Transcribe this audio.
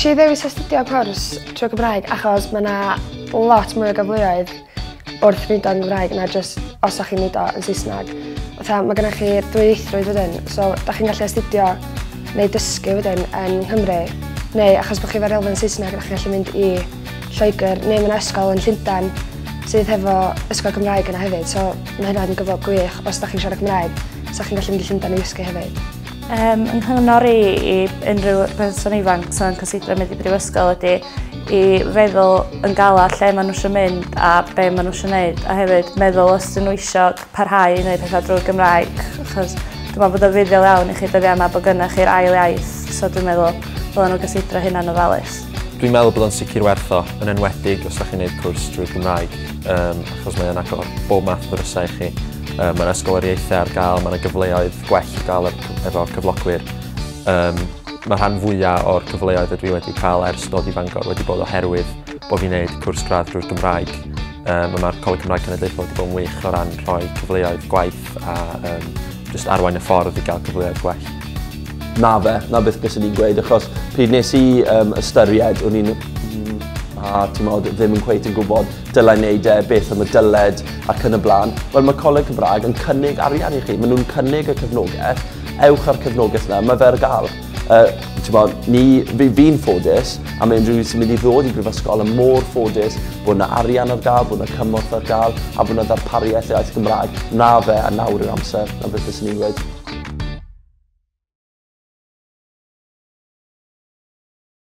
Nes i ddewis astudio cwrs trwy Gymraeg achos mae yna lot mwy o gyfleoedd wrth wneud o'n Gymraeg na jyst os ydych chi'n neud o yn Saesneg. Fatha, mae gennych chi'r dwyieithrwydd wedyn, so da chi'n gallu astudio neu dysgu wedyn yn Nghymru, neu achos bod chi efo'r elfen Saesneg, da chi'n gallu mynd i Lloegr, neu mae'n ysgol yn Llundain sydd hefo ysgol Gymraeg yna hefyd, so mae hynna'n gyfle gwych os da chi'n siarad Cymraeg, so chi'n gallu mynd i Llundain i ddysgu hefyd. Yng nghyngor i i unrhyw person ifanc sy'n considero mynd i brifysgol ydy i feddwl yn galad lle maen nhw eisiau mynd a be maen nhw eisiau gwneud, a hefyd meddwl os dyn nhw eisiau parhau i wneud pethau drwy'r Gymraeg, achos dwi'n meddwl bod o'n fuddiol iawn i chi dyddiau yma bod gynnech chi'r ail iaith, so dwi'n meddwl ddylen nhw gysidro hynna'n ofalus. Dwi'n meddwl bod o'n sicr werth o, yn enwedig os da chi'n gwneud cwrs drwy'r Gymraeg, achos mae o'n agor bob math o ddrysau i chi. Mae yna ysgoloriaethau ar gael, mae yna gyfleoedd gwell i gael efo cyflogwyr. Mae rhan fwyaf o'r cyfleoedd ydw i wedi cael ers dod i Fangor wedi bod oherwydd bod fi'n gwneud cwrs gradd drwy'r Gymraeg. Mae'r Coleg Cymraeg Cenedlaethol wedi bod yn wych o ran rhoi cyfleoedd gwaith a just arwain y ffordd i gael cyfleoedd gwell. Na fe, na beth byswn i'n gweud, achos pryd nes i ystyried, o'n i'n a ti'n modd, ddim yn cweit yn gwybod dylai wneud e, beth am y dyled ac yn y blaen. Wel, mae Coleg Cymraeg yn cynnig arian i chi. Maen nhw'n cynnig y cefnogaeth. Ewch ar cefnogaeth yna, mae fe ar gael. Ti'n bod, fi'n ffodus, a mae unrhyw un sy'n mynd i ddod i brifysgol yn mor ffodus bod yna arian ar gael, bod yna cymorth ar gael, a bod yna ddarpariaeth iaith Gymraeg. Na fe, a nawr yw'r amser, na beth fyswn i'n gweud.